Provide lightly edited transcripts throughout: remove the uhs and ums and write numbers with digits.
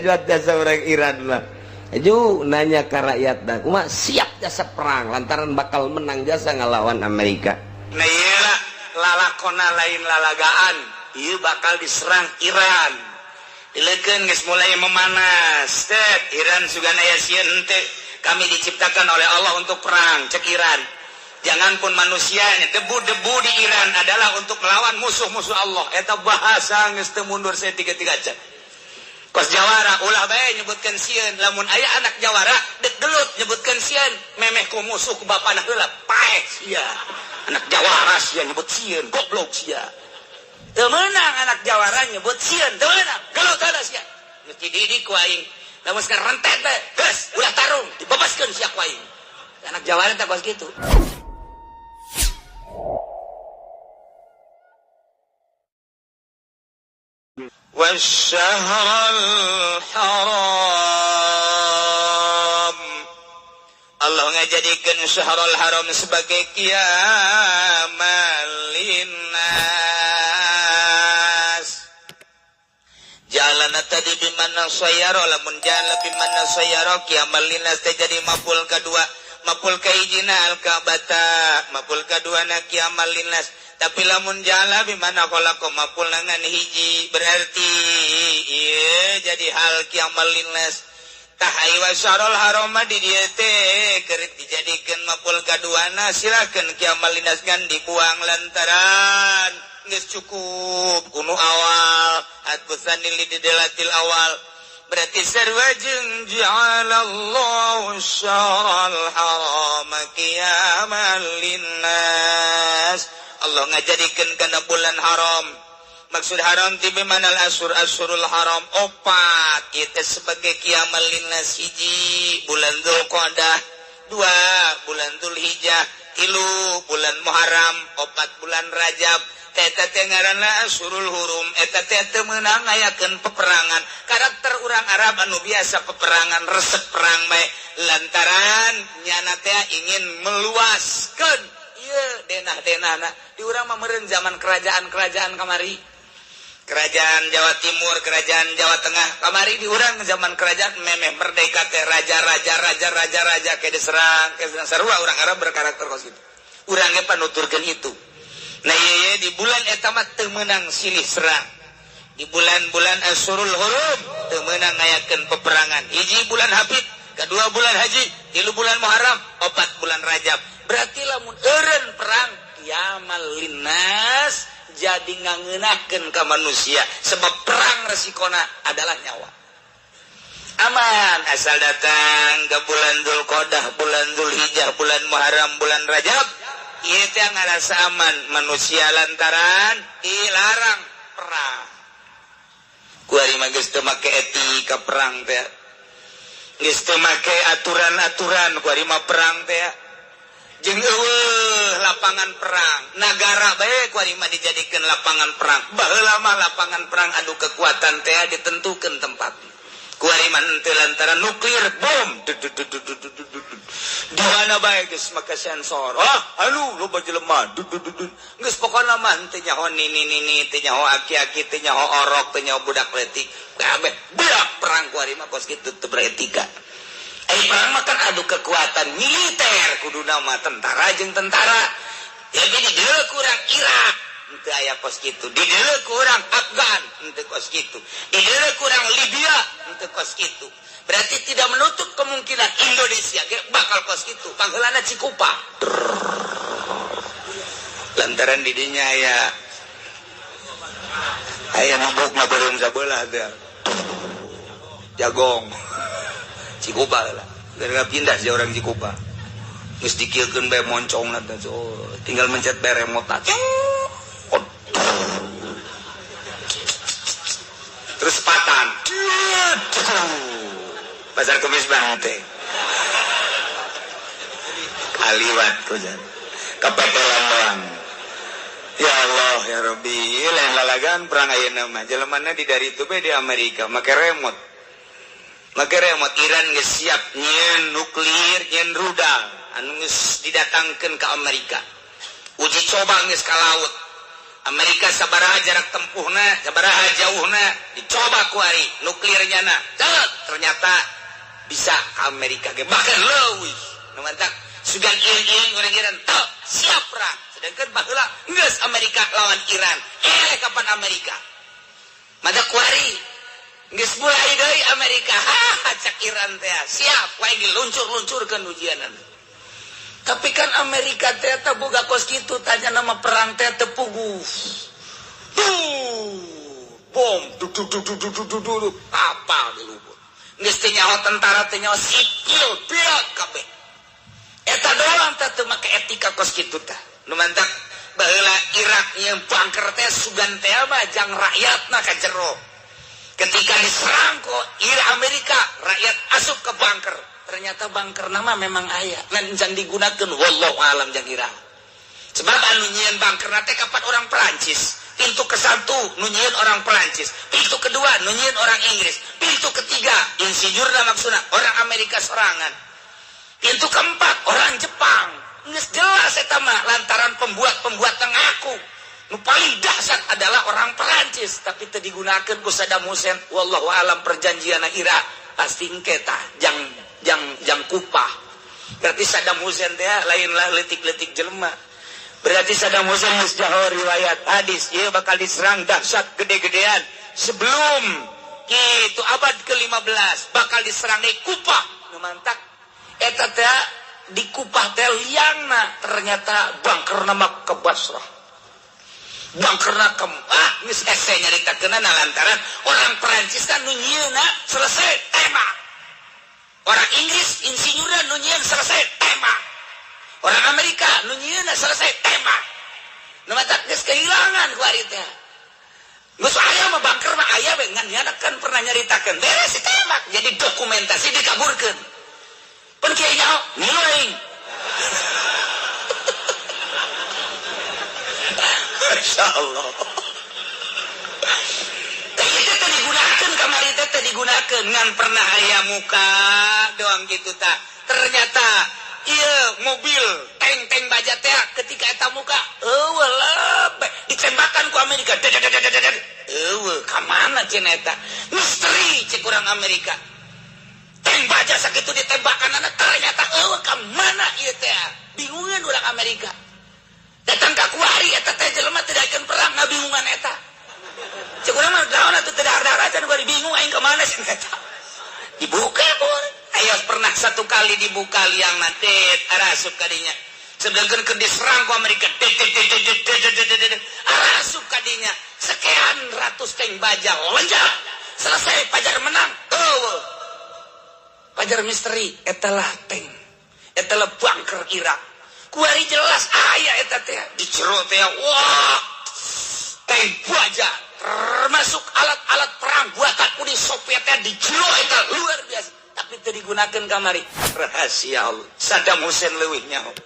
Juat jasa orang Iran lah. Ju nanya ke rakyat dah, kumaha siap jasa perang lantaran bakal menang jasa ngalawan Amerika. Nah, iyalah lalakona lain lalagaan, ieu bakal diserang Iran. Dilekeun geus mulai memanas. Tet, Iran sugan aya sieun henteu. Kami diciptakan oleh Allah untuk perang, cek Iran. Jangan pun manusia, debu-debu di Iran adalah untuk melawan musuh-musuh Allah. Eta bahasa geus teu mundur saya tiga-tiga cek. Kos jawara ulah bae nyebutkeun sieun, lamun aya anak jawara dek gelut nyebutkeun sieun, memeh ku musuh ku bapana heula paeh sia. Anak jawara sia nyebut sieun, goblok sia. Teu meunang anak jawara nyebut sieun, teu meunang, gelut heula sia. Geus dididik ku aing. Lamun sekarang rentet bae, geus ulah tarung, dibebaskeun sia ku aing. Anak jawara teh kos kitu. والشهر الحرام. Allah ngajadikeun syahrul haram sebagai qiyamal linnas. Jalan tadi bimana sayaro, lamun jalan bimana sayaro qiyamal linnas teh jadi maful kadua, maful kahijina al ka'bata, maful kadua na qiyamal linnas. Tapi lamun jala bimana khalaqa maful ngan hiji, berarti ieu jadi hal qiyamal linnas. Tah wa syarul haram di dieu teh keur dijadikeun maful kaduana, silakeun qiyamal linnas ngan dibuang lantaran geus cukup kuno awal atbusanil lidelatil awal. Berarti sarua jeung ja'alallahu syarul haram qiyamal linnas. Allah ngajadikeun kana bulan haram. Maksud haram ti bimanal asur asurul haram opat ieu teh sebagai qiyamal linnas. Hiji bulan Dzulqa'dah, dua bulan Dzulhijjah, tilu bulan Muharram, opat bulan Rajab. Eta teh ngaranna asurul hurum. Eta teh teu meunang ngayakeun peperangan. Karakter urang Arab anu biasa peperangan, resep perang bae, lantaran nyana teh ingin meluaskeun ieu denah-denahna. Di urang mah meureun zaman kerajaan-kerajaan kamari, kerajaan Jawa Timur, kerajaan Jawa Tengah kamari, di urang zaman kerajaan memeh merdeka teh raja-raja raja-raja raja ke diserang, ke diserang. Sarua urang Arab berkarakter kos kitu. Urang ge panuturkeun itu. Nah ieu di bulan eta mah teu meunang silih serang. Di bulan-bulan Asyurul Hurum teu meunang ngayakeun peperangan. Hiji bulan Hafid, kedua bulan Haji, tilu bulan Muharram, opat bulan Rajab. Berarti lamun eureun perang qiyamal linnas jadi ngangeunahkeun ka manusia, sebab perang resikona adalah nyawa. Aman asal datang ke bulan Dzulqa'dah, bulan Dzulhijjah, bulan Muharram, bulan Rajab, ieu teh ngarasa aman manusia lantaran dilarang perang. Kuari mah geus teu make etika perang teh, geus teu make aturan-aturan kuari mah perang teh. Jeung eueuh lapangan perang, nagara bae kuari mah dijadikeun lapangan perang. Baheula mah lapangan perang adu kekuatan teh ditentukeun tempat. Kuari mah henteu lantaran nuklir bom di mana bae geus make sensor. Ah, anu loba jelema geus pokona mah henteu nyaho nini-nini, teu nyaho aki-aki, teu nyaho orok, teu nyaho budak leutik. Kabeh beak perang kuari mah kos kitu teu beretika. Perang mah kan adu kekuatan militer, kuduna mah tentara jeung tentara. Jadi di dieu kurang Irak henteu aya kos kitu, di dieu kurang Afgan henteu kos kitu, di dieu kurang Libya henteu kos kitu. Berarti tidak menutup kemungkinan Indonesia ge bakal kos kitu. Pangheulana Cikupa. Lantaran di dinya aya aya mabuk mah beureum sabelah teh. Jagong. Cikupa lah. Gara-gara pindah sih orang Cikupa. Geus dikieukeun bae moncongna teh. Oh, tinggal mencet bae remote. Terus patan. Pasar Kemis banget teh. Kaliwat kujan. Kepepelan doang. Ya Allah ya Rabbi, lain lalagan perang ayeuna mah. Jelemana di dari itu bae di Amerika make remote. Make remote Iran geus siap nyieun nuklir, nyieun rudal anu geus didatangkeun ka Amerika. Uji coba geus ka laut. Amerika sabaraha jarak tempuhna, sabaraha jauhna, dicoba kuari nuklirnya na. Ternyata bisa Amerika ge bahkan leuwih. Nu mantak sugan ieu-ieu urang Iran teu siap perang. Sedangkan baheula geus Amerika lawan Iran. Kapan Amerika? Mada kuari geus mulai deui Amerika. Ha cak Iran teh siap wae diluncur-luncurkeun ujianana. Tapi kan Amerika teh boga kos kitu tanya nama perang teh teu puguh. Duh, bom du du du du du du du kapal di luhur. Geus teu nyaho tentara teu nyaho sipil beak kabeh. Eta doang teh teu make etika kos kitu tah. Nu mantak baheula Irak nyeun bunker teh sugan teh mah jang rakyatna ka jero. Ketika diserang ku Irak Amerika, rakyat asup ke bunker. Ternyata bunker nama memang aya ngan can digunakeun wallahu alam jang Irak. Sebab anu nyieun bunker teh kapan orang Perancis. Pintu ke satu nu nyieun orang Perancis, pintu kedua nu nyieun orang Inggris, pintu ketiga insinyurna maksudna orang Amerika sorangan. Pintu keempat orang Jepang. Geus jelas eta mah lantaran pembuat-pembuat ngaku. Nu paling dahsyat adalah orang Perancis, tapi teu digunakeun ku Saddam Hussein. Wallahu alam perjanjianna Irak pasti engke tah jang jang jang kupah. Berarti Saddam Hussein teh lainlah leutik-leutik jelema. Berarti Saddam Hussein geus jaho riwayat hadis ieu bakal diserang dahsyat gede-gedean sebelum kitu abad ke-15 bakal diserang di Kupah. Nu mantak eta teh di Kupah teh liangna ternyata bangkerna mah ke Basrah. Bangkerna ke geus hese nyaritakeunna lantaran orang Perancis kan nu nyieunna selesai tembak. Orang Inggris insinyurna nu nyieun selesai tembak. Orang Amerika nu nyieunna selesai tembak. Nu matak geus kehilangan ku ari teh. Geus aya mah bangker mah aya we ngan nyana kan pernah nyaritakeun beres ditembak jadi dokumentasi dikaburkeun. Pun kieu nyaho ngilu aing. Masya Allah. Itu teh digunakeun kamari teh digunakeun ngan pernah aya muka doang gitu tak. Ternyata ieu mobil tank-tank baja teh ketika eta muka eueuh lebeh ditembakan ku Amerika. Eueuh ka mana cenah eta? Misteri cek urang Amerika. Tank baja sakitu ditembakan ternyata eueuh ka mana ieu teh? Bingungeun urang Amerika. Datang ka kuari eta teh jelema teu daekeun perang ngabingungan eta. Cek urang mah naon atuh teu dahar-dahar acan kuari bingung aing ka mana cenah eta. Dibuka pun. Ayo pernah satu kali dibuka liang nanti arasup kadinya. Sedangkan keur diserang ku Amerika arasup kadinya. Sekian ratus tank baja lonjak. Selesai Pajar menang. Eueuh. Pajar misteri eta lah tank. Eta lah bunker Irak. Kuari jelas aya eta teh di jero teh wah tank baja termasuk alat-alat perang buatan Uni Soviet teh di jero eta luar biasa tapi teu digunakeun kamari rahasia Allah. Saddam Hussein leuwih nyaho.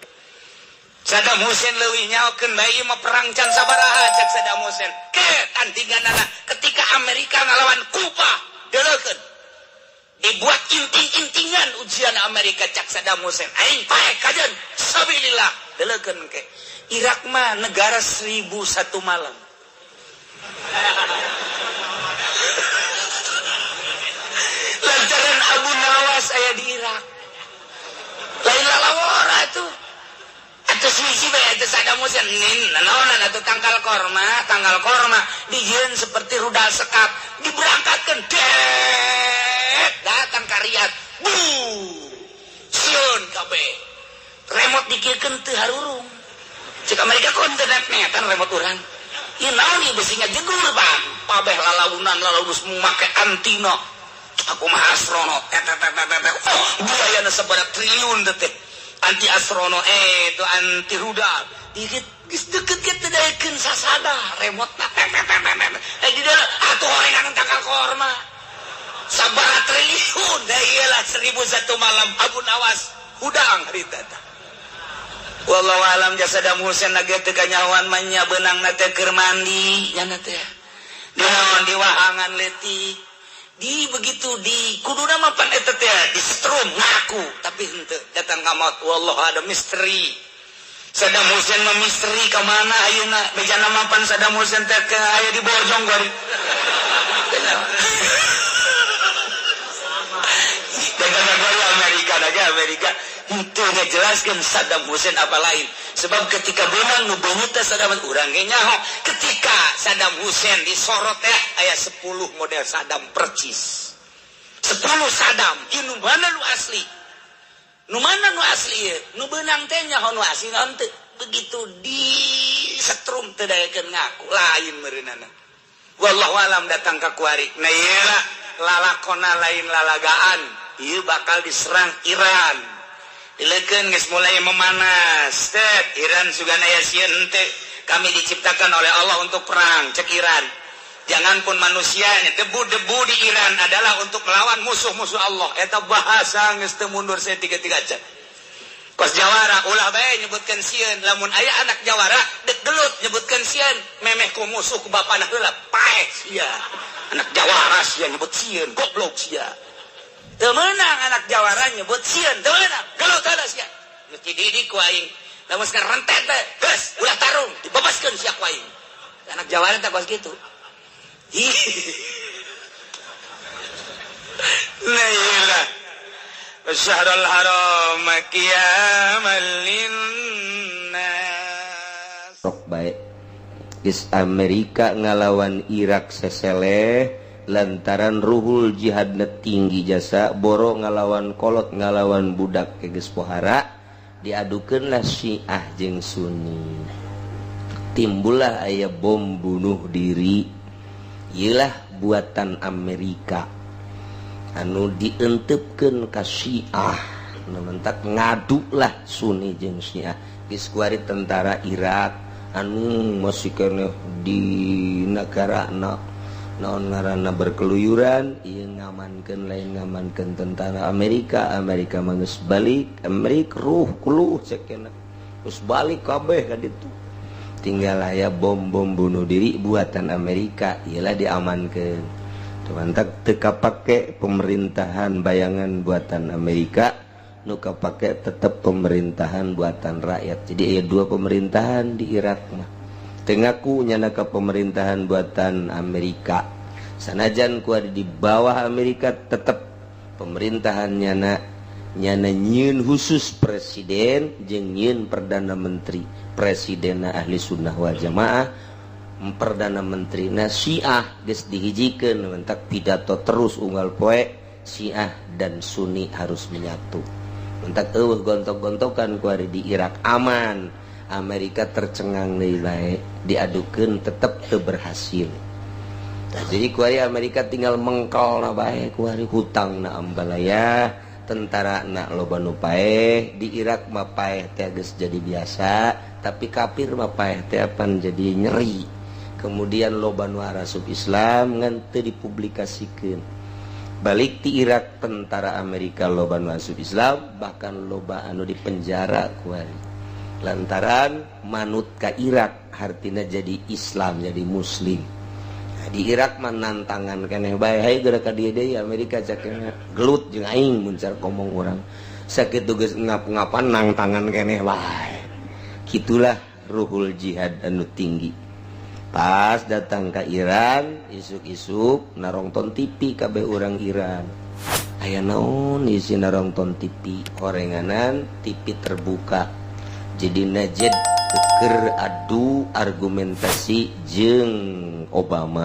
Saddam Hussein leuwih nyahokeun bae ieu mah perang can sabaraha cek Saddam Hussein. Ke tandinganana ketika Amerika ngalawan Kuba deuleukeun dibuat inting-intingan ujian Amerika cak Saddam Hussein aing pae kajeun sabilillah deuleukeun ke Irak mah negara 1001 malam. Lantaran Abu Nawas aya di Irak lain lalawara atuh atuh suci bae atuh Saddam Hussein nin naonan atuh tangkal korma dijieun seperti rudal sekap diberangkatkeun det datang ka Riyadh bu sieun kabeh remote dikirkeun teu harurung cek Amerika kon teu netan remote urang ieu naon ieu besi ngajegur bang pabeh lalaunan lalaunus make antina aku mah astronot oh biayana sabaraha triliun teh anti astrono itu anti rudal dikit geus deukeut ge teu daekeun sasada remote na di dieu atuh horengan tangkal korma sabaraha triliun da ieu lah 1001 malam Abu Nawas hudang harita teh. Wallahu alam Saddam Hussein lagi teu kanyahoan mah nya beunangna teh keur mandi nya teh dinaon di wahangan leutik di begitu di kuduna mah pan eta teh di strom ngaku tapi henteu datang ka maut wallahu ada misteri. Saddam Hussein mah misteri ka mana ayeuna, bejana mapan Saddam Hussein teh ke aya di Bojong gori. Amerika naga Amerika itu ngejelaskan Saddam Hussein apa lain, sebab ketika benang nu beungeut teh Saddam urang ge nyaho ketika Saddam Hussein disorot teh aya 10 model Saddam percis, 10 Saddam ieu nu mana nu asli, nu mana nu asli ieu nu beunang teh nyaho nu asli naon teu, begitu disetrum teu daekeun ngaku lain meureunana. Wallahu alam datang ka kuari. Nah ieu lah lalakona lain lalagaan, ieu bakal diserang Iran. Dileukeun geus mulai memanas. Tet Iran sugan aya sieun henteu. Kami diciptakan oleh Allah untuk perang, cek Iran. Jangan pun manusia, debu-debu di Iran adalah untuk melawan musuh-musuh Allah. Eta bahasa geus teu mundur saya tiga-tiga aja. Kos jawara ulah bae nyebutkeun sieun, lamun aya anak jawara dek gelut nyebutkeun sieun, memeh ku musuh ku bapana heula paeh sia. Anak jawara sia nyebut sieun, goblok sia. Teu meunang anak jawara nyebut sieun, teu meunang, gelut heula sia. Geus dididik ku aing. Lamun sekarang rentet bae, geus ulah tarung, dibebaskeun sia ku aing. Anak jawara teh kos kitu. Nah iyalah. Syahrul haram qiyamal linnas. Rok bae. Geus Amerika ngalawan Irak seseleh lantaran ruhul jihadna tinggi jasa boro ngalawan kolot ngalawan budak ke geus pohara diadukeunlah Syiah jeung Sunni. Timbullah aya bom bunuh diri. Ieulah buatan Amerika anu dientepkeun ka Syiah, nu mentak ngaduklah Sunni jeung Syiah. Geus kuari tentara Irak anu masih keneh di negara naon ngaranna berkeluyuran, ieu ngamankeun lain ngamankeun tentara Amerika. Amerika mah geus balik, Amerika ruh kuluh cekena geus balik kabeh ka ditu. Tinggal aya bom-bom bunuh diri buatan Amerika, iyalah diamankeun. Mantap teu kapake pemerintahan bayangan buatan Amerika, nu kapake tetep pemerintahan buatan rakyat. Jadi aya dua pemerintahan di Irak mah. Teu ngaku nyana ka pemerintahan buatan Amerika. Sanajan ku ada di bawah Amerika tetep pemerintahan nyana nyana nyieun khusus presiden jeung nyieun perdana menteri. Presidenna ahli sunnah wal jamaah, perdana menteri na Syiah geus dihijikeun mentak pidato terus unggal poe Syiah dan Sunni harus menyatu. Mentak eueuh gontok-gontokan ku ari di Irak aman. Amerika tercengang deui bae diadukeun tetep teu berhasil. Tah jadi ku ari Amerika tinggal mengkol na bae ku ari hutang na ambalaya, tentara na loba nu paeh di Irak mah paeh teh geus jadi biasa, tapi kafir mah paeh teh apan jadi nyeri. Kemudian loba nu arasup Islam ngan teu dipublikasikeun. Balik ti Irak tentara Amerika loba nu asup Islam, bahkan loba anu dipenjara ku ari. Lantaran manut ka Irak hartina jadi Islam, jadi Muslim. Nah, di Irak mah nantangan keneh bae, hayu geura ka dieu deui Amerika cakena gelut jeung aing mun car ngomong urang. Sakitu geus ngap-ngapan nangtangan keneh bae. Kitulah ruhul jihad anu tinggi. Pas datang ke Iran, isuk-isuk narongton TV kabeh urang Iran. Aya naon isi narongton TV, horenganan TV terbuka. Jadi Najed keur adu argumentasi jeung Obama.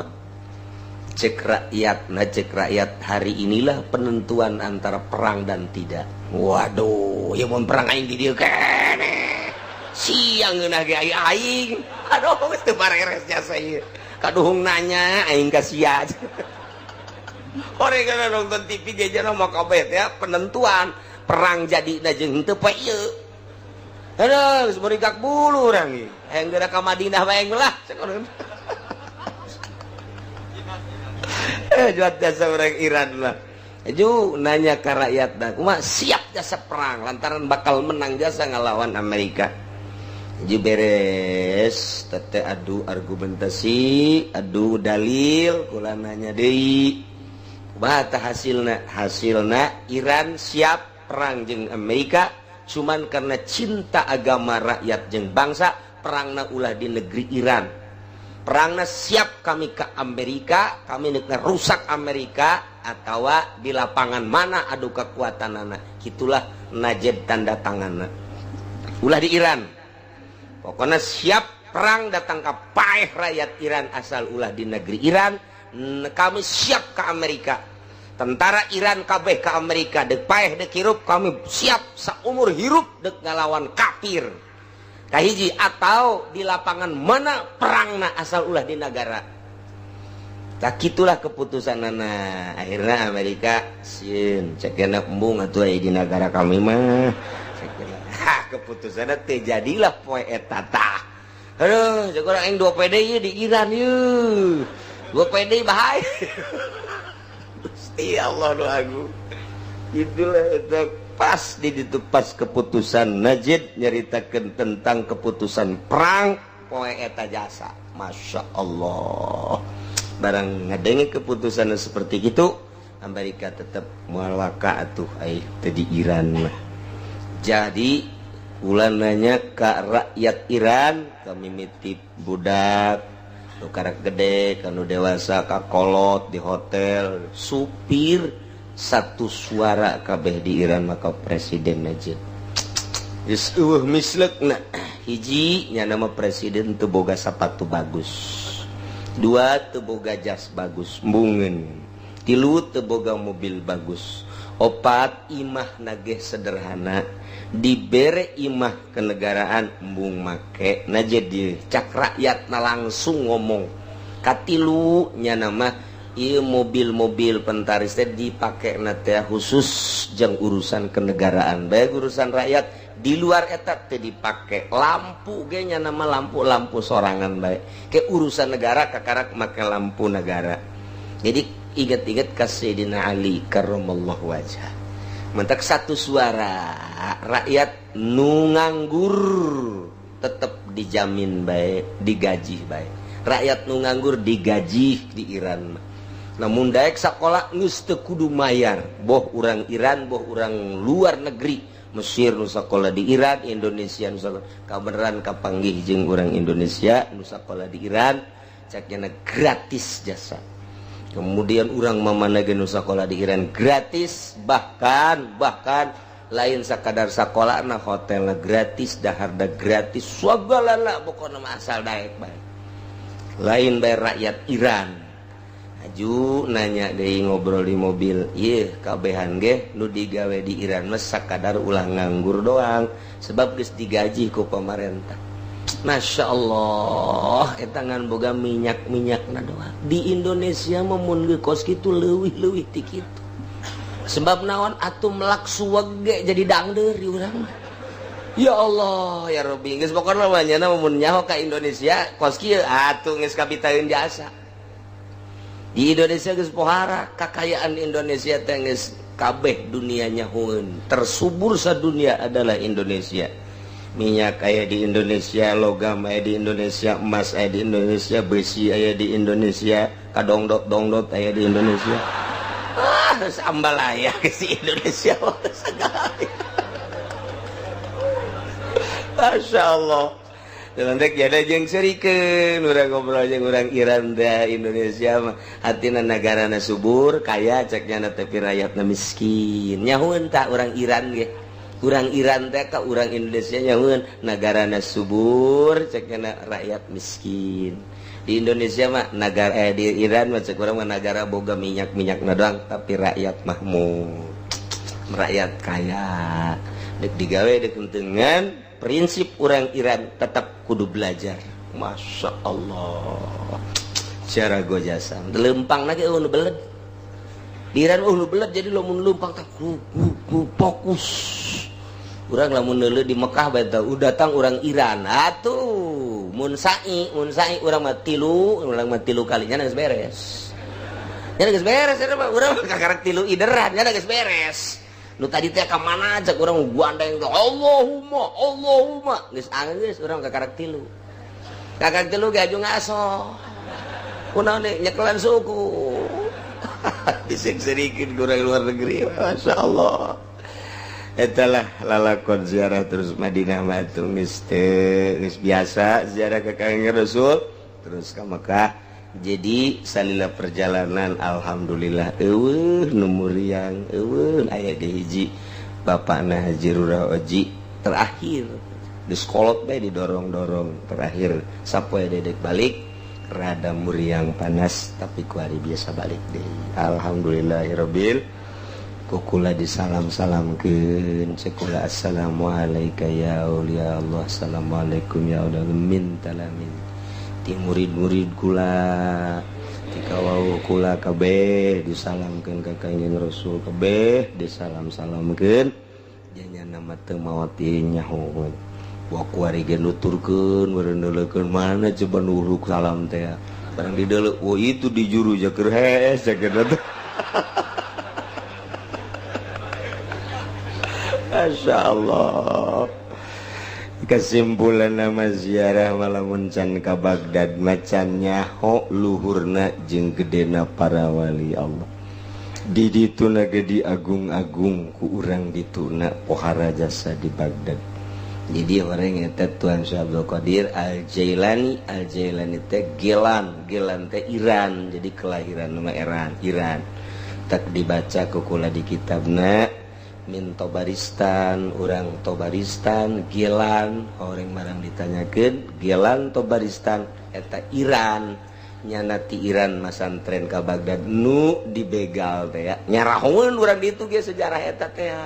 Cek rakyat, nah cek rakyat hari inilah penentuan antara perang dan tidak. Waduh, ya mun perang aing di dieu keneh. Siang ngeunah ge aing. Aduh, geus teu bareres jasa ieu. Kaduhung nanya aing ka sia. Horengan nonton TV ge jana mah kabeh teh penentuan perang jadi jeung henteu poe ieu. Aduh, geus merikak bulu urang ieu. Hayang geura ka Madinah bae lah. Juat jasa orang Iran lah. Ju nanya ke rakyat dah, kumaha siap jasa perang lantaran bakal menang jasa ngalawan Amerika. Ju beres tete adu argumentasi, adu dalil, kula nanya deui. Kumaha tah hasilna? Hasilna Iran siap perang jeung Amerika, cuman karena cinta agama rakyat jeung bangsa, perangna ulah di negeri Iran. Perangna siap kami ke Amerika, kami nek rusak Amerika atau di lapangan mana adu kekuatan anak. Itulah Najib tanda tangan ulah di Iran. Pokoknya siap perang datang ke paeh rakyat Iran asal ulah di negeri Iran. Kami siap ke Amerika, tentara Iran kabeh ke Amerika, dek paeh dek hirup kami siap seumur hirup dek ngalawan kafir. Kahiji atau di lapangan mana perangna asal ulah di negara. Tak itulah keputusan nana. Akhirnya Amerika sieun, cek embung atuh di negara kami mah. Ha, keputusan teh jadilah poe eta tah. Aduh, cek urang aing 2 PD ieu di Iran ieu. 2 PD bahaya. Gusti Allah nu agung. Itulah eta pas di ditu pas keputusan Najib nyaritakeun tentang keputusan perang poe eta jasa. Masya Allah. Barang ngadenge keputusan seperti itu, Amerika tetap malaka atuh ai teh di Iran mah. Jadi kula nanya ke rakyat Iran, kami mitip budak nu karak gede kanu dewasa kakolot di hotel supir satu suara kabeh di Iran maka presiden Najib. Geus eueuh mislekna. Hiji nya nama presiden teu boga sepatu bagus, dua teu boga jas bagus embungeun, tilu teu boga mobil bagus, opat imah nageh sederhana, dibere imah kenegaraan embung make. Nah, jadi cak rakyat na langsung ngomong. Katilu nya nama ieu mobil-mobil pentaris teh dipake na teh khusus jang urusan kenegaraan baik, urusan rakyat di luar eta teh dipake. Lampu ge nya nama lampu-lampu sorangan baik, ke urusan negara kakarak make lampu negara. Jadi ingat-ingat ka Sayyidina Ali karramallahu wajah. Mentak satu suara rakyat nu nganggur tetap dijamin baik, digaji baik. Rakyat nu nganggur digaji di Iran mah. Namun daek sekolah geus teu kudu mayar, boh urang Iran boh urang luar negeri, Mesir nu sakola di Iran, Indonesia nu sakola. Kabeneran kapanggih jeung urang Indonesia nu sakola di Iran, caknya gratis jasa. Kemudian urang mamana ge nu sakola di Iran gratis, bahkan bahkan lain sakadar sakola na, hotelna gratis, daharna gratis, sagalana pokokna mah asal daek bae. Lain bayar rakyat Iran. Aju nanya deui ngobrol di mobil, ieu kabehan ge nu digawe di Iran mah sakadar ulah nganggur doang sebab geus digaji ku pamarentah. Masya Allah, eta ngan boga minyak-minyakna doang. Di Indonesia mah mun geus kos kitu leuwih-leuwih ti kitu. Sebab naon atuh melak suweg ge jadi dangdeur di urang mah. Ya Allah, ya Rabbi, geus pokona mah nyana mun nyaho ka Indonesia kos kieu atuh geus kapitaeun jasa. Di Indonesia geus pohara kakayaan Indonesia teh geus kabeh dunia nyahoeun. Tersubur sadunia adalah Indonesia. Minyak aya di Indonesia, logam aya di Indonesia, emas aya di Indonesia, besi aya di Indonesia, kadongdot dongdot aya di Indonesia. Ah, ambalaya ke si Indonesia segala. Masya Allah. Dan rek jadi jeung serikeun urang ngobrol jeung urang Iran teh, Indonesia mah hatina negarana subur kaya cek nyana tapi rakyatna miskin. Nyahoeun tak urang Iran ge? Urang Iran teh ka urang Indonesia nyahoeun negarana subur cek nyana rakyat miskin. Di Indonesia mah negara di Iran mah cek urang mah negara boga minyak-minyak doang tapi rakyat makmur. Rakyat kaya. Dek digawe dek dengan prinsip orang Iran tetap kudu belajar. Masya Allah, cara go jasa lempang lagi nu beled di Iran, nu beled. Jadi lamun lempang tak ku, ku, ku, fokus. Urang lamun neuleuh di Mekah bae tah datang orang Iran atuh mun sa'i, mun sa'i urang mah tilu, urang mah tilu kalinya geus beres nya, geus beres eta mah. Urang mah kakarek tilu ideran nya geus beres. Nu tadi teh ka mana cek urang gandeng teh Allahumma Allahumma geus geus urang kakarek tilu, kakarek tilu ge aju ngaso kunaon nyekelan suku dising sedikit kurang luar negeri. Masya Allah. Etalah lalakon ziarah terus Madinah mah atuh geus teu geus biasa ziarah ke Kangjeng Rasul terus ka Mekah. Jadi salila perjalanan alhamdulillah eueuh nu muriang, eueuh aya ge hiji bapakna Haji Rurah Oji terakhir di sekolot bae didorong-dorong terakhir sapoe dedek balik rada muriang panas, tapi kuari biasa balik deui. Alhamdulillahirabbil kukula disalam-salamkeun cekula assalamualaikum ya aulia Allah, assalamualaikum ya aulia min talamin ti murid-murid kula ti kawau kula kabeh disalamkeun ka Kangjeng Rasul kabeh disalam-salamkeun janya nama teu maot nyaho wa kuari ge nuturkeun meureuneuleukeun mana coba nuruk salam teh barang dideuleu, oh itu di juru jaker hees jaker teh. Masya Allah. Kesimpulan nama ziarah malamun can ka Baghdad macan nyaho luhurna jeung gedena para wali Allah. Di dituna ge diagung-agung ku urang dituna pohara jasa di Baghdad. Jadi orang eta Tuan Syekh Abdul Qadir Al-Jailani, Al-Jailani teh Gelan, Gelan teh Iran, jadi kelahiran nama Iran, Iran. Tak dibaca ku kula di kitabna min Tobaristan, urang Tobaristan, Gelan, orang marang ditanyakeun, Gelan Tobaristan eta Iran, nyana ti Iran masantren ka Baghdad nu dibegal teh ya. Nyarahoeun urang ditu ge sejarah eta teh ya.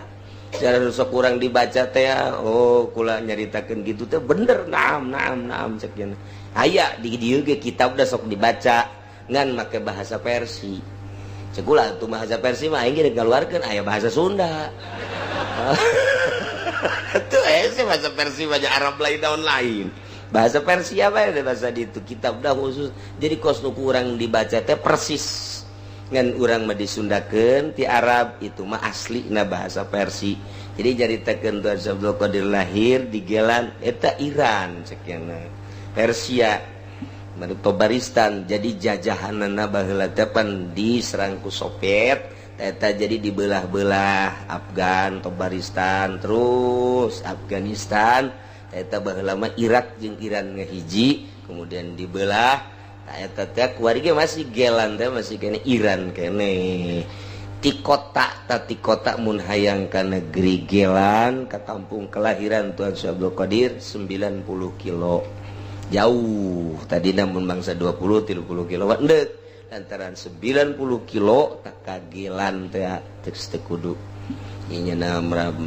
Sejarah nu sok urang dibaca teh ya. Oh, kula nyaritakeun kitu teh bener, naam naam naam cek nya. Aya di dieu ge kitab da sok dibaca ngan make bahasa Persia. Cekula tuh bahasa Persia mah aing ge ngaluarkeun aya bahasa Sunda. Tuh sih bahasa Persia banyak Arab lain daun lain. Bahasa Persia apa ya bahasa ditu kitab dah khusus. Jadi kos nu kurang dibaca teh persis. Ngan urang mah disundakeun ti Arab itu mah aslina bahasa Persia. Jadi caritakeun Tuan Abdul Qadir lahir di Gelan eta Iran sekian Persia. Tobaristan jadi jajahanana baheula teh pan diserang ku Soviet eta jadi dibelah-belah Afgan Tobaristan terus Afghanistan eta baheula mah Irak jeung Iran ngahiji kemudian dibelah eta teh kuari ge masih Gelan teh masih kene Iran kene ti kota ti kota mun hayang ka negeri Gelan ka kampung kelahiran Tuan Syekh Abdul Qadir 90 kilo jauh tadi namun bangsa 20-30 kilo ndek lantaran 90 kilo tak kagelan teh teu kudu ieu nya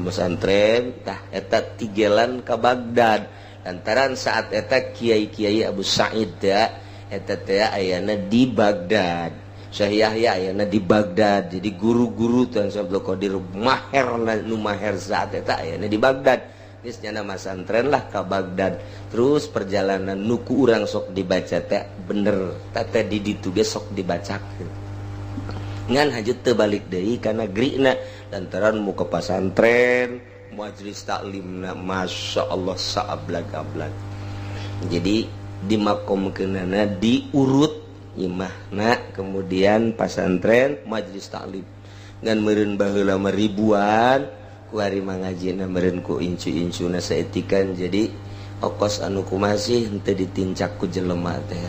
pesantren tah eta tigelan ka Baghdad lantaran saat eta kiai-kiai Abu Sa'id teh eta teh ayana di Baghdad, Syekh Yahya ayana di Baghdad, jadi guru-guru Tuan Syekh Abdul Qadir maher nu maher saat eta ayana di Baghdad. Geus nyana masantren lah ka Baghdad. Terus perjalanan nuku urang sok dibaca teh bener teh di ditu ge sok dibacakeun. Ngan hajut teu balik deui ka negrina lantaran muka pasantren, majelis taklimna masya Allah saablag-ablag. Jadi di makomkeunana diurut imahna kemudian pasantren majelis taklim. Ngan meureun baheula mah ribuan kuari mangajina meureun ku incu-incuna saetikan jadi okos anu kumasih henteu ditincak ku jelema teh.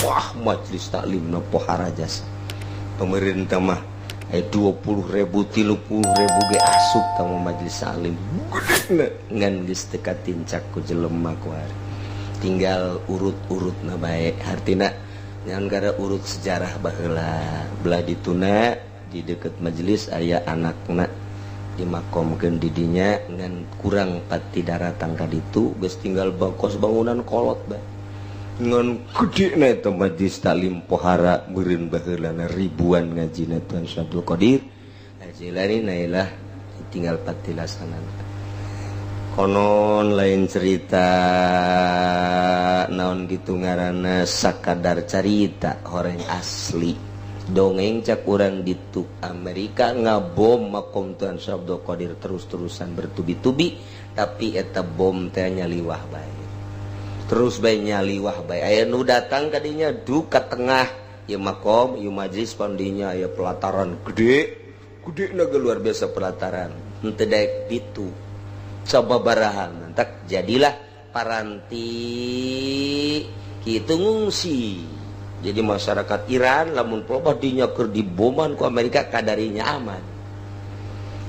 Wah majelis taklimna pohara jasa. Pemerintah mah 20.000 30.000 ge asup ka majelis taklim. Gedena ngan geus teu katincak ku jelema kuari. Tinggal urut-urutna bae hartina ngan gara urut sejarah baheula. Belah dituna di deket majelis aya anakna dimakomkeun didinya ngan kurang pati daratang ka ditu geus tinggal bangkos bangunan kolot bae ngan gedena eta majelis taklim pohara meureun baheulana ribuan ngajina Tuan Syekh Abdul Qadir Al-Jailani nailah tinggal patilasanan konon lain cerita naon gitu ngaranna sakadar carita horeng asli dongeng cak urang ditu Amerika ngabom makom Tuan Syekh Abdul Qadir terus-terusan bertubi-tubi tapi eta bom teh nyaliwah bae terus bae nyaliwah bae aya nu datang kadinya du ka tengah ieu makom ieu majelis pandinya aya pelataran gede Gede naga luar biasa pelataran. Henteu daek ditu. Sababaraha tak jadilah paranti kitu ngungsi. Jadi masyarakat Iran lamun pelobah dinya keur diboman ku Amerika kadarinya aman.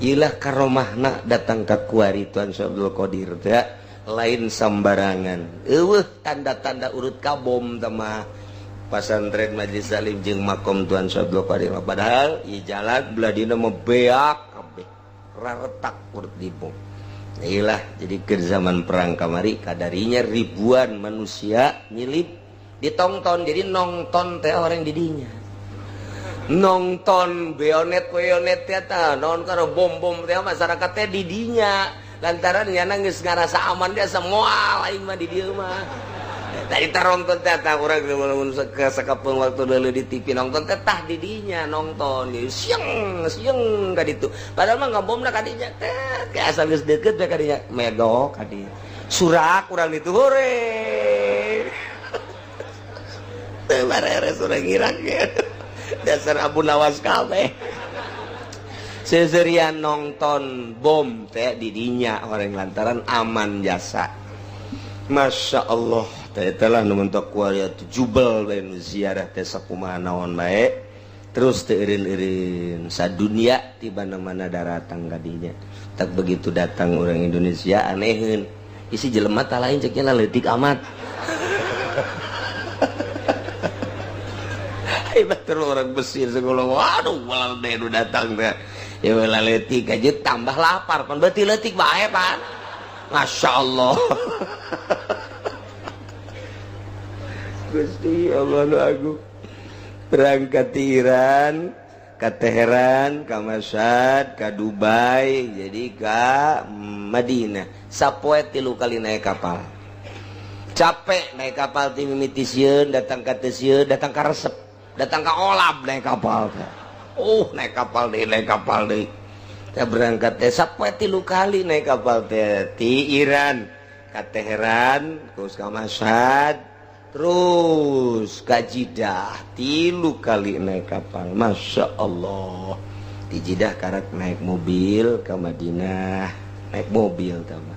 Ilah karomahna datang ka kuari Tuan Syekh Abdul Qadir teh lain sambarangan. Eueuh tanda-tanda urut ka bom teh mah pasantren Majelis Taklim jeung makom Tuan Syekh Abdul Qadir. Padahal ieu jalan belah dina mah beak kabeh raretak urut di bom. Ilah jadi ke zaman perang kamari kadarinya ribuan manusia nyilip ditongton, jadi nongton teh orang didinya nongton beonet beonet teh tah naon karo bom-bom teh masyarakat teh didinya lantaran nyana geus ngarasa aman dia semua aing mah di dieu mah. Tadi taronton teh tah urang lamun sakapeung waktu deuleu di TV nongton teh tah didinya nongton siang siang ka ditu padahal mah ngabomna ka dinya teh ke asal geus deukeut teh ka dinya medok ka dinya surak urang ditu hore teu bareres urang Irak dasar Abu Nawas kabeh seserian nongton bom teh didinya orang lantaran aman jasa. Masya Allah teh telah numentok kuari atuh jubel bae nu ziarah teh sakumaha naon bae terus teu eureun-eureun sadunia ti mana-mana daratang ka dinya. Tak begitu datang orang Indonesia aneheun isi jelema tah lain cek nya leutik amat. Hebat terus orang Mesir sekolah waduh malah deh nu datang teh ya leutik aja tambah lapar pan berarti leutik bae pan. Masya Allah. Gusti Allah nu agung. Berangkat di Iran, ke Teheran, ke Mashhad, ke Dubai, jadi ke Madinah. Sapoe 3 kali naik kapal. Capek naik kapal ti mimiti sieun, datang ka teu sieun, datang ka resep, datang ka olab naik kapal teh. Naik kapal deui, naik kapal deui. Teh berangkat teh sapoe 3 kali naik kapal teh ti Iran ka Teheran, terus ka Mashhad, terus ka Jeddah 3 kali naik kapal. Masya Allah. Di Jeddah karak naik mobil ke Madinah, naik mobil tambah.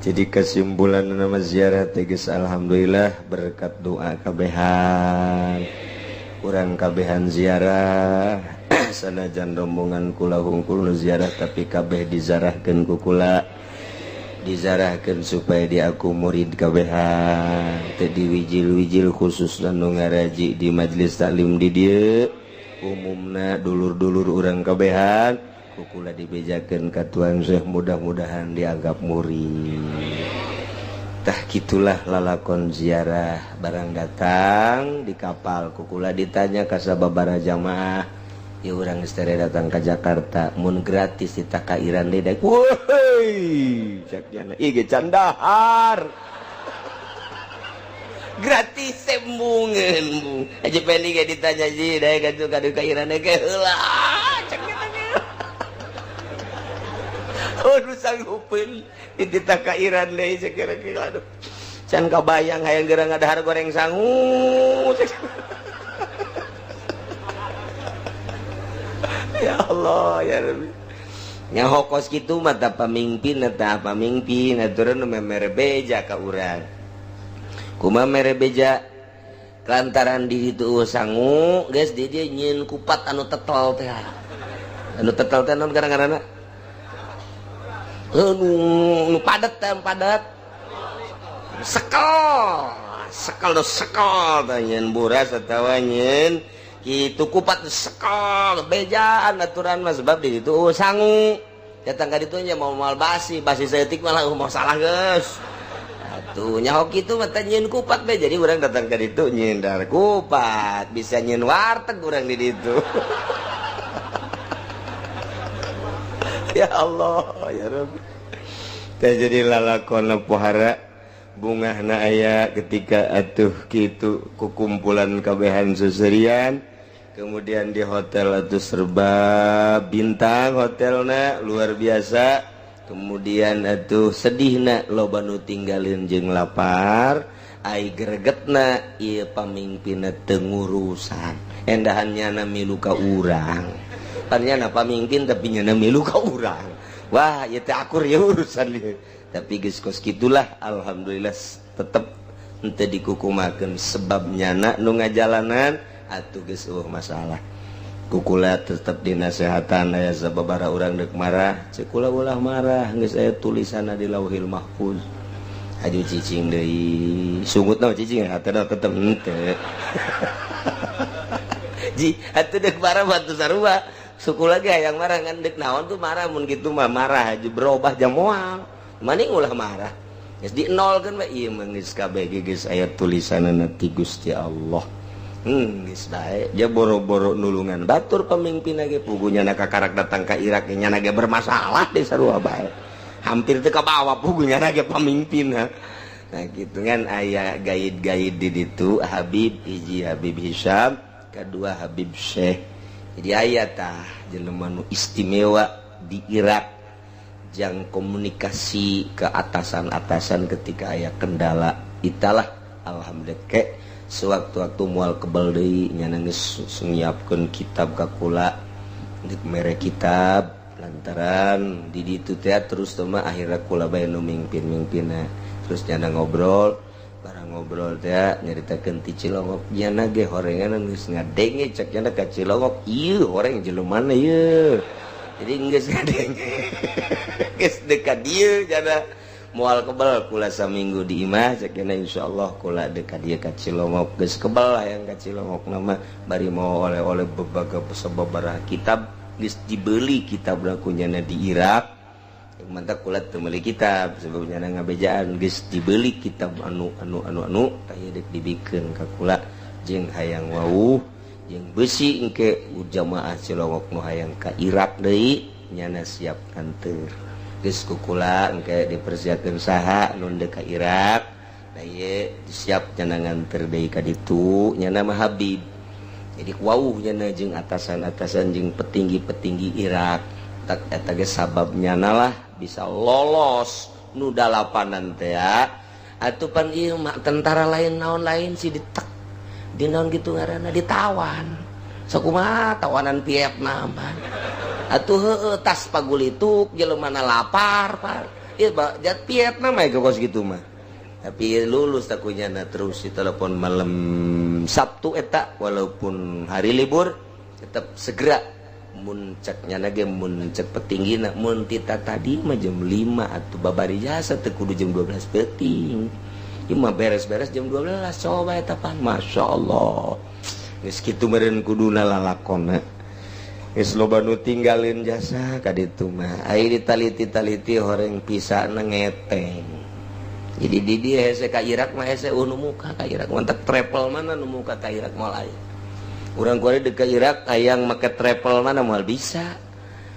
Jadi kesimpulan nama ziarah tegas alhamdulillah berkat doa kabehan. Urang kabehan ziarah sanajan rombongan kula hungkul nu ziarah tapi kabeh dizarahkeun ku kula. Dizarahkeun supaya diaku murid kabehan teu diwijil-wijil khusus nu ngaraji di majelis taklim di dieu umumna dulur-dulur urang kabehan ku kula dibejakeun ka Tuan Syekh mudah-mudahan dianggap murid. Tah kitulah lalakon ziarah barang datang di kapal ku kula ditanya ka sababaraha jamaah ya urang geus tere datang ka Jakarta mun gratis ditah ka Iran deui daek woi cek diana ieu ge candahar gratis sembungeun bung aja pendi ge ditanya ji daek atuh ka Iran deui ge heula cek diana oh nu sanggupeun dititah ka Iran deui cek kira-kira aduh can kabayang hayang gerang ngadahar goreng sangu cek. Ya Allah ya Rabbi. Nyaho kos kitu mah tah pamingpin eta pamingpin aturan nu mere beja ka urang. Kumaha mere beja? Lantaran di ditu sangu geus di dieu nyieun kupat anu tetel teh. Anu tetel teh naon gara-garana? Nu padet teh padet. Sekel, sekel nu sekel teh nyieun buras atawa nyieun kitu kupat sekol bejaan aturan mah sebab di ditu sangu datang ka ditu nya mau mal basi basi saeutik malah mau salah geus atuh nyaho kitu mah teh nyieun kupat be jadi urang datang ka ditu nyieun dar kupat bisa nyieun warteg urang di ditu. Ya Allah ya Rabbi teh jadi lalakon pohara bungahna aya ketika atuh kitu kukumpulan kabehan seserian kemudian di hotel atau serba bintang hotelna luar biasa kemudian atuh sedihna loba nu tinggalin jeung lapar ai gregetna ieu pamimpinna teu ngurusan endahan nyana milu ka urang. Pan nyana pamimpin, tapi nyana milu ka urang. Wah, ieu teh akur ya urusan ieu. Tapi geus kos kitulah, alhamdulillah tetep henteu dikukumakeun sebab nyana nu ngajalanan atuh geus eueuh masalah. Ku kula tetep dinasehatan, aya sababaraha urang deuk marah, ceuk kula ulah marah, geus aya tulisanna di Lauhil Mahfuz. Aju cicing deui, sungutna cicing hatena tetep henteu. Ji, atuh deuk marah batu sarua. Suku lagi hayang marah ngan deuk naon tuh marah, mun kitu mah marah aja berubah jam moal. Maning ulah marah. Geus di nolkeun we ieu mah geus kabeh geus aya tulisanna ti Gusti Allah. Geus bae. Ja boro-boro nulungan batur pemimpin ge puguh nyana kakarak datang ka Irak nyana ge bermasalah deh sarua bae. Hampir teu kabawa puguh nyana ge pemimpin. Nah gitu kan aya gaid-gaid di ditu Habib hiji Habib Hisham, kedua Habib Syekh. Jadi aya tah jelema nu istimewa di Irak jang komunikasi ke atasan-atasan ketika aya kendala. Italah alhamdulillah ke sewaktu-waktu mual kebel deui nyana geus nyiapkeun kitab ka kula, deuk mere kitab lantaran di ditu teh terus teh mah akhirna kula bae nu mingpin-mingpinna. Terus nyana ngobrol, barang ngobrol teh nyaritakeun ti Cilongok, nyana ge horengan geus ngadenge cek nyana ka Cilongok ieu horeng jelemana ieu. Jadi geus ngadenge geus dekat dieu nyana moal kebel kula saminggu di imah cek nyana, insyaallah kula dekat dieu ka Cilongok. Geus kebel hayang ka Cilongok nama bari mau oleh-oleh bebaga sababaraha kitab geus dibeli kitab ku nyana di Irak. Mantap kula teu meuli kitab sebab nyana ngabejaan geus dibeli kitab anu anu anu anu tah ieu deuk dibikeun ka kula jeung hayang wawuh jeung besi engke jamaah Cilongok nu hayang ka Irak deui nyana siap nganteur. Geus ku kula engke dipersiapkeun saha nu deuk ka Irak. Nah ieu siap nyana nganter deui ka ditu nyana mah Habib. Jadi wawuh nyana jeung atasan-atasan jeung petinggi-petinggi Irak. Tak eta ge sabab nyana lah bisa lolos nu dalapanan teh atuh pan ieu mah tentara lain naon lain si ditek di naon gitu ngaranna ditawan. Sakumaha tawanan Vietnam atuh heueuh tas pagulituk jelemana lapar par ieu jat Vietnam aya kos kitu mah. Tapi lulus takunyana terus di telepon malam Sabtu eta walaupun hari libur tetap segera mun cek nyana ge mun cek petinggina mun tita tadi mah jam 5 atuh babari jasa teu kudu jam 12 peuting. Ieu mah beres-beres jam 12 coba eta pan masyaallah. Geus kitu meureun kuduna lalakonna. Geus loba nu tinggalin jasa ka ditu mah. Ai ditaliti-taliti horeng pisana ngeteng. Jadi di dieu hese ka Irak mah hese nu muka ka Irak mantap travel mana nu muka ka Irak moal aya. Urang kuari deuk ka Irak hayang make travel mana moal bisa.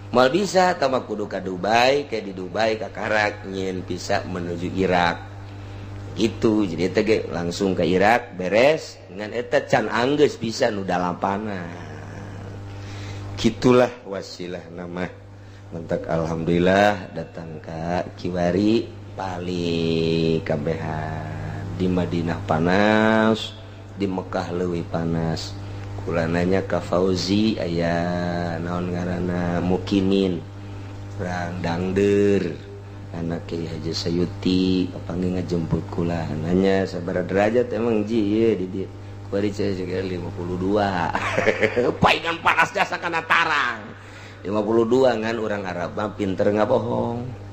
Moal bisa tah kudu ka Dubai, kayak di Dubai ka Karak nyieun visa menuju Irak. Gitu. Jadi eta ge langsung ke Irak beres ngan eta can anggeus bisa nu dalapanan. Gitulah wasilah nama. Mentak alhamdulillah datang ka Kiwari balik kabehan. Di Madinah panas, di Mekah leuwih panas. Kula nanya ka Fauzi aya naon ngaranna mukimin urang dangder anak Kiai Haji Sayuti kapanggih ngajemput kula nanya sabaraha derajat emang ji ieu di dieu kuari cenah 52 paingan panas jasa kana tarang 52 ngan urang Arab mah pinter ngabohong.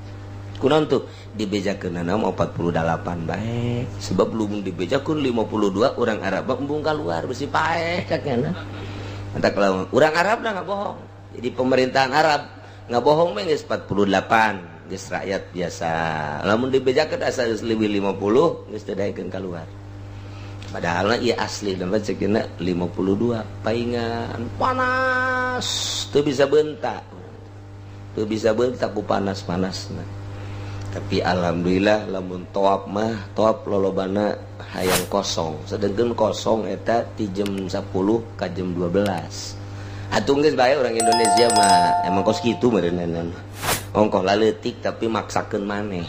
Kunaon tuh dibejakeunana mah 48 bae sebab belum dibejakeun 52 urang Arab mah embung keluar besi paeh kakena. Mantap kalau urang Arab dah ngabohong. Jadi pemerintahan Arab ngabohong mah geus 48 geus rakyat biasa. Lamun dibejakeun asa geus leuwih 50 geus teu daekeun keluar. Padahal ieu asli dan cekina 52 paingan panas teu bisa bentak. Teu bisa bentak ku panas-panasna. Tapi alhamdulillah lamun toap mah toap lolobana hayang kosong. Sedengkeun kosong eta ti jam 10 ka jam 12. Atuh geus bae orang Indonesia mah emang kos kitu meureunna. Ongkoh laleutik tapi maksakeun maneh.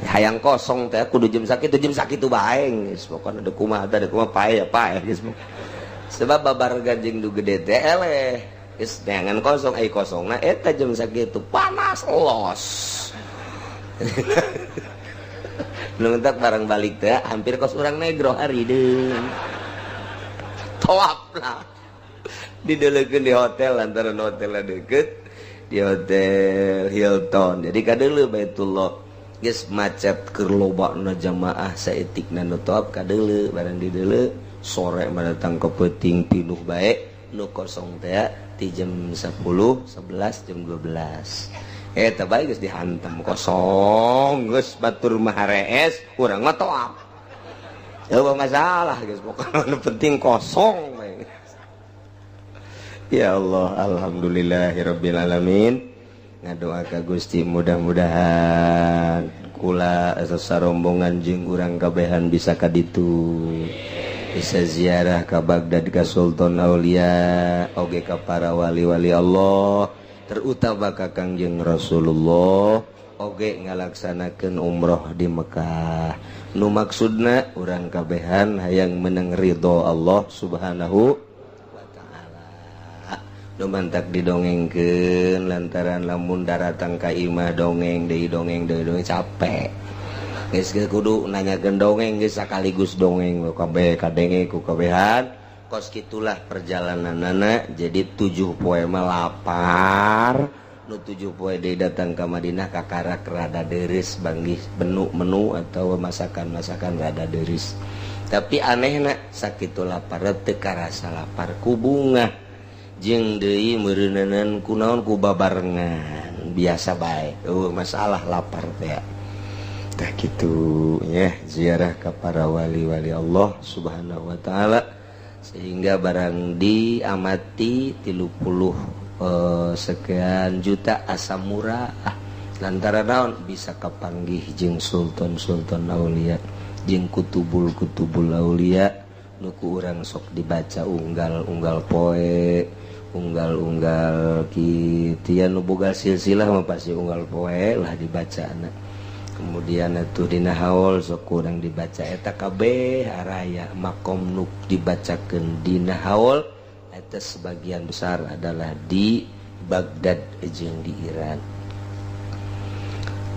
Hayang kosong teh kudu jam sakitu jam sakitu bae geus pokona deuk kumaha teh deuk kumaha pae ya pae geus. Sebab babar ganjing nu gede teh eleh. Geus neangan kosong, ai kosongna eta jam sakitu panas los. Nu entak barang balik teh hampir kos urang negro hari deui. Tawaf lah. Didelekeun di hotel lantaran hotelnya deket di hotel Hilton. Jadi kadeuleu Baitullah. Geus macet keur lobana jamaah saeutikna nu tawaf kadeuleu, barang dideuleu sore mah datang ke peuting pinuh bae nu kosong teh di jam 10, 11, jam 12. Eta bae geus dihantam kosong, geus batur mah harees, urang mah tawaf. Eueuh masalah geus pokona nu penting kosong bae. Ya Allah, alhamdulillahirabbil alamin. Ngadoa ka Gusti mudah-mudahan kula sarombongan jeung urang kabehan bisa ka ditu. Bisa ziarah ka Baghdad ka Sultan Aulia, oge ka para wali-wali Allah, terutama ka Kangjeng Rasulullah, oge ngalaksanakeun umroh di Mekah. Nu maksudna urang kabehan hayang menang ridho Allah Subhanahu wa taala. Nu mantak didongengkeun lantaran lamun daratang ka imah dongeng deui dongeng deui dongeng capek. Geus kudu nanyakeun dongeng geus sakaligus dongeng kabeh kadenge ku kabehan. Kos kitulah perjalananana, jadi 7 poe mah lapar, nu 7 poe deui datang ka Madinah kakarak rada deureuh banggih menu-menu atau masakan-masakan rada deureuh. Tapi anehna sakitu lapar teu karasa lapar ku bungah jeung deui meureunanan ku naon ku babarengan biasa bae. Eueuh masalah lapar teh. Tah kitu ya ziarah ka para wali-wali Allah Subhanahu wa taala. Sehingga barang diamati 30 sekian juta asa murah lantaran naon bisa kapanggih jeung sultan-sultan aulia jeung kutubul-kutubul aulia nu ku urang sok dibaca unggal-unggal poe unggal-unggal kitu nu boga silsilah mah pasti unggal poe lah dibacana. Kemudian atuh dina haul sok kurang dibaca eta kabeh araya makom nu dibacakeun dina haul eta sebagian besar adalah di Baghdad jeung di Iran.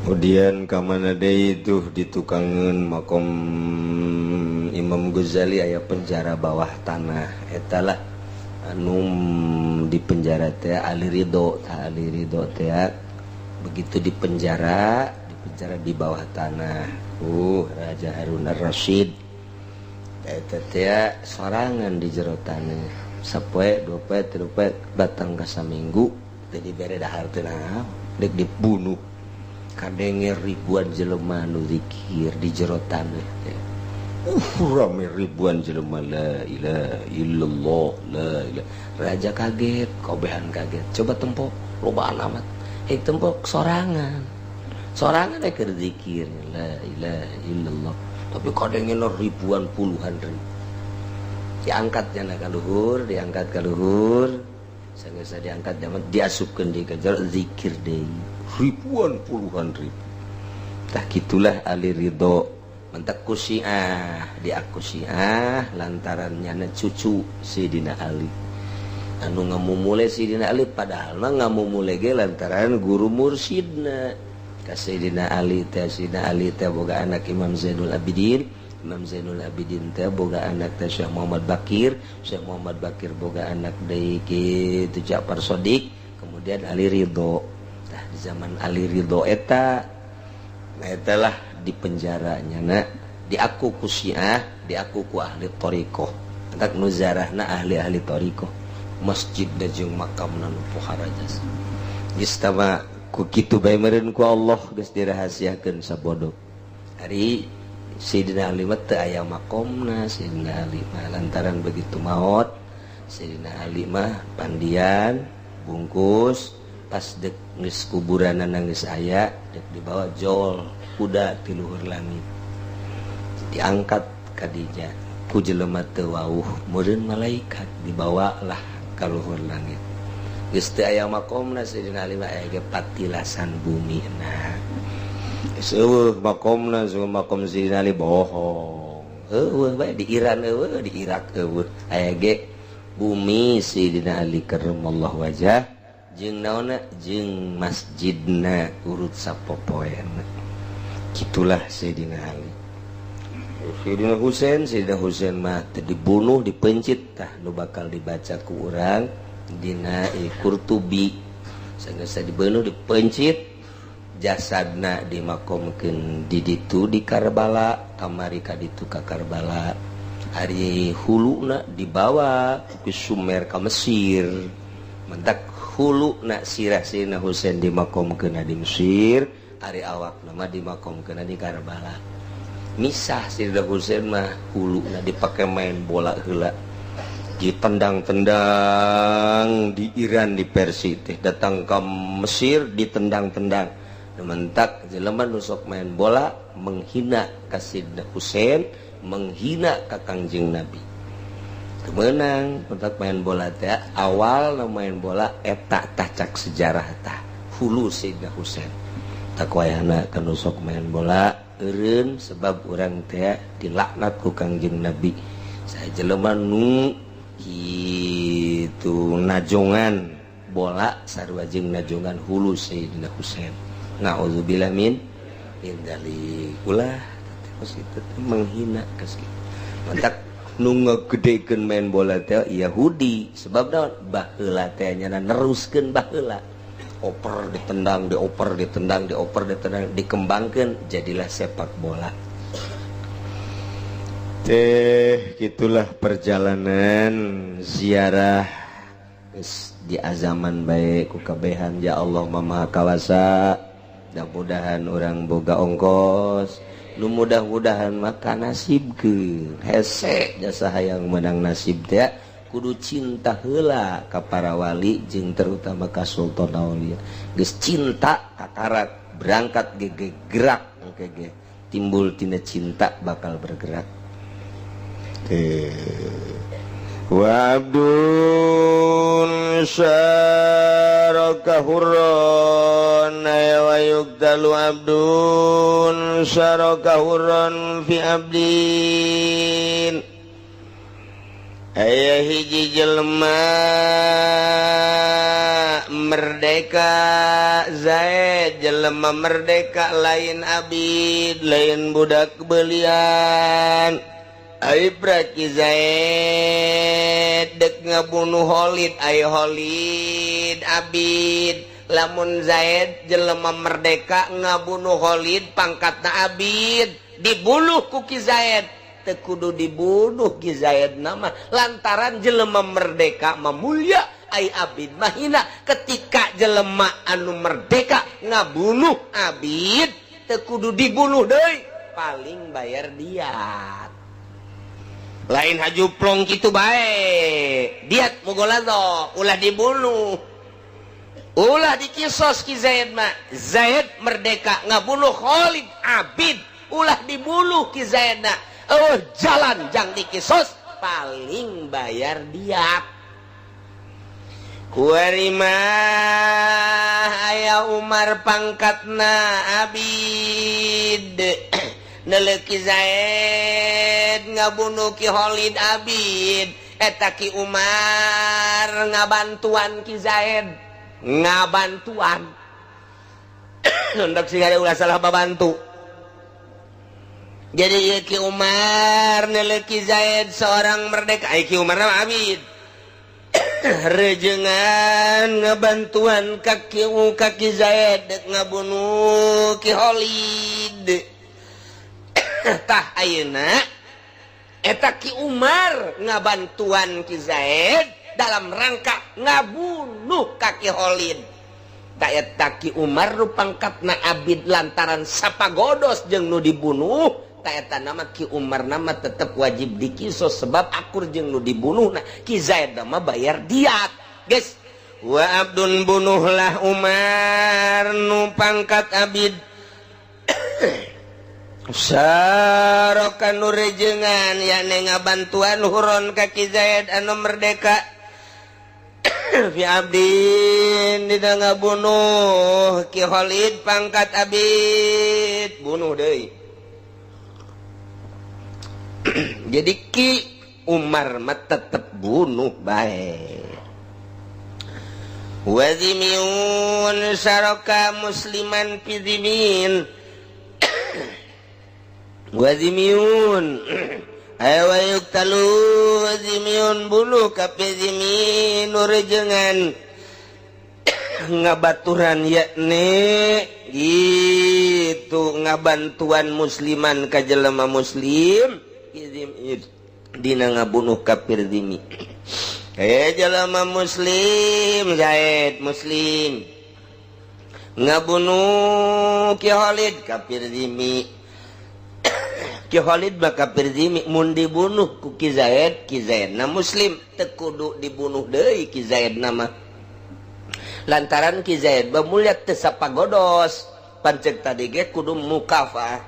Kemudian ka mana deui tuh ditukangeun makom Imam Ghazali aya penjara bawah tanah eta lah anu di penjara teh Ali Ridho tah Ali Ridho teh begitu di penjara di bawah tanah. Raja Harun Ar-Rasyid eta teh sorangan di jero tanah sapoe dua poe tilu poe batang ka saminggu teu dibere dahar teh naon deuk dibunuh kadenge ribuan jelema nu zikir di jero tanah teh. Rame ribuan jelema la ilaha illallah la ilaha. Raja kaget, kobehan kaget. Coba tempo lobaan amat. Tempo sorangan. Sorangan keur zikir la ilaha illallah. Tapi kadengena ribuan puluhan ribu. Diangkat jana ka luhur, diangkat ka luhur. Sanggeus diangkat jaman diasupkeun deui ka jero zikir deui. Ribuan puluhan ribu. Tah kitulah Ali Ridho mentak ku Syiah, diaku Syiah lantaran nyana cucu Sidina Ali. Anu ngamumule Sidina Ali padahal mah ngamumule ge lantaran guru mursyidna. Ka Sayyidina Ali teh, Sayyidina Ali teh boga anak Imam Zainul Abidin, Imam Zainul Abidin teh boga anak teh Syekh Muhammad Bakir, Syekh Muhammad Bakir boga anak deui kitu Ja'far Shodiq, kemudian Ali Ridho. Tah di zaman Ali Ridho eta nah eta lah di penjaranya na diaku ku Syiah, diaku ku ahli thariqah. Entak nu zarahna ahli-ahli thariqah. Masjid da jeung makamna nu pohara jasa. Geus tama ku kitu bae meureun ku Allah geus dirahasiakeun sabodo. Ari Sayyidina Ali mah teu aya makomna Sayyidina Ali mah lantaran begitu maot Sayyidina Ali mah pandian bungkus pas dek geus kuburanana geus aya dek dibawa jol kuda ti luhur langit. Diangkat ka dinya ku jelema teu wauh meureun malaikat dibawalah ka luhur langit. Geus teu aya makomna Sayyidina Ali mah aya ge patilasan bumi na. Geus eueuh makomna makom Sayyidina Ali bohong. Eueuh bae di Iran eueuh di Irak eueuh aya ge Bumi Sayyidina Ali karramallahu wajah jeung naonna, jeung masjidna urut sapopoena. Gitulah Sayyidina Ali. Sayyidina Husain, Sayyidina Husain mah teu dibunuh, dipencit. Tah, nu bakal dibaca ku urang dina Qurtubi, sanggeus dibunuh, dipencit, jasadna dimakomkeun di ditu, di Karbala. Kamari ka ditu, ka Karbala. Ari huluna dibawa ke Sumer, ka Mesir. Mentak huluna, sirah Sayyidina Husain dimakomkeun di Mesir, ari awak nama dimakomkeun di Karbala. Misah. Sayyidina Husain mah huluna dipake main bola heula, ditendang-tendang di Iran, di Persia teh. Datang ke Mesir, ditendang-tendang. Mentak jelema nu sok main bola menghina ka Sayyidina Husain, menghina ka Kangjeng Nabi, kemenang. Mentak main bola teh awal main bola eta. Tah, cak sejarah, tah hulu Sayyidina Husain. Tak wayahna kan sok main bola eureun, sebab urang teh dilaknat ku Kangjeng Nabi. Saya jelema nu kitu najongan bola sarua jeung najongan hulu Sayyidina Husain. Na'udzubillah min min dzalik. Ulah terus itu menghina kes kitu. Mantak nu ngagedekeun main bola teh Yahudi, sebab naon? Baheula teh nyana neruskeun baheula, oper ditendang, dioper, ditendang, dioper, ditendang, dikembangkan jadilah sepak bola teh. Gitulah perjalanan ziarah di azaman baik ku kabehan. Ya Allah, Maha Kawasa, mudah-mudahan urang boga ongkos nu mudah-mudahan maka nasib ke hese jasa. Hayang menang nasib teh kudu cinta heula ka para wali jeung terutama ka Sultan Aulia. Geus cinta, kakarak berangkat gege gerak engke ge timbul tina cinta, bakal bergerak teh. Wa abdun syaraka hurron wa yuqtalu abdun syaraka hurron fi abdin. Aya hiji jelema merdeka, Zaid, jelema merdeka, lain abid, lain budak belian. Ibraki Zaid dek ngabunuh Khalid. Ayo, Khalid abid. Lamun Zaid jelema merdeka ngabunuh Khalid pangkatna abid, dibunuh ku Ki Zaid, teu kudu dibunuh Ki Zaid nama, lantaran jelema merdeka memulia, ai abid mahina. Ketika jelema anu merdeka ngabunuh abid, teu kudu dibunuh deui, paling bayar diat. Lain haju plong gitu bae, diat mugholadzah, ulah dibunuh, ulah dikisos Ki Zaid mah. Zaid merdeka ngabunuh Khalid abid, ulah dibunuh Ki Zaid na. Oh, jalan jang dikisos, paling bayar diat. Kuari mah aya Umar pangkatna abid, neleki Zaid ngabunuh Ki Khalid abid. Eta Ki Umar ngabantuan Ki Zaid, ngabantuan. Hendak sih ada ulah salah babantu. Jadi Ki Umar neleki Zaid seorang merdeka. Ay, Ki Umar nama abid, rejengan ngebantuan kaki kaki Zaid dek ngabunuh Ki Khalid. Tah, ayeuna eta Ki Umar ngabantuan Ki Zaid dalam rangka ngabunuh kaki Khalid. Tak, eta Ki Umar nu pangkatna abid, lantaran sapagodos jeung nu dibunuh, tak eta nama Ki Umar nama tetep wajib dikisos, sebab akur jeung nu dibunuh. Nah, Ki Zaid nama bayar diat, guys. Wa abdun, bunuhlah Umar nu pangkat abid, Sarokan nu rejengan yakni ngabantuan huron ka Ki Zaid anu merdeka fi abdin dina ngabunuh Ki Khalid pangkat abid. Bunuh deui. Jadi Ki Umar mah tetep bunuh bae. Wazimiun syaraka musliman fi zimin wazimiun ayo yuqtalu wazimiun bunuh kafir zimi nu rejengan ngabaturan, yakni gitu ngabantuan musliman ka jelema muslim dina ngabunuh kafir zimi. Eh, jelema muslim, Zaid muslim ngabunuh Ki Khalid kafir zimi. Ki Khalid mah kafir zimi, mun dibunuh ku Ki Zaid, Ki Zaid na muslim, teu kudu dibunuh deui Ki Zaid nama, lantaran Ki Zaid mulia teu sapagodos. Pancek tadi ge kudu mukafah,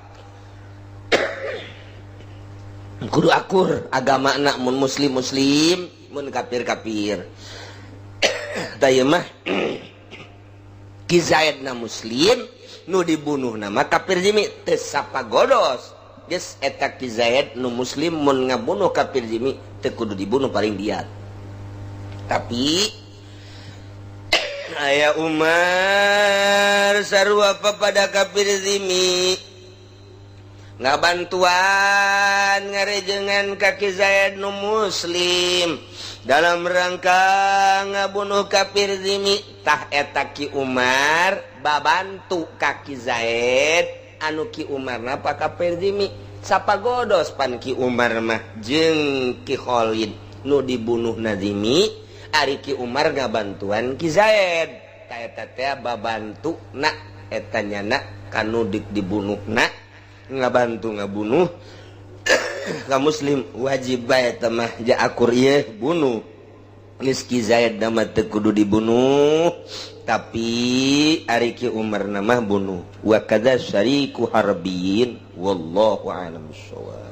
kudu akur agama anak, mun muslim muslim, mun kafir kafir. Tah mah Ki Zaid na muslim, nu dibunuh nama kafir zimi, teu sapagodos. Geus eta Ki Zaid nu muslim mun ngabunuh kafir zimi teu kudu dibunuh, paling diat. Tapi aya Umar sarua pada kafir zimi ngabantuan ngarejengan ka Ki Zaid nu muslim dalam rangka ngabunuh kafir zimi. Tah eta Ki Umar babantu ka Ki Zaid anu Ki Umar napa kafir zimi, sapagodos pan Ki Umar mah jeung Ki Khalid nu dibunuh nazimi, ari Ki Umar ngabantuan Ki Zaid. Tah eta teh babantu na eta nyana kanu dibunuh na ngabantu ngabunuh ka muslim, wajib bae eta mah ja akur ieu bunuh. Geus Ki Zaid nama teu kudu dibunuh, tapi ari Ki Umar nama bunuh. Wa kadza syariku harbiyin, wallahu a'lam bissawab.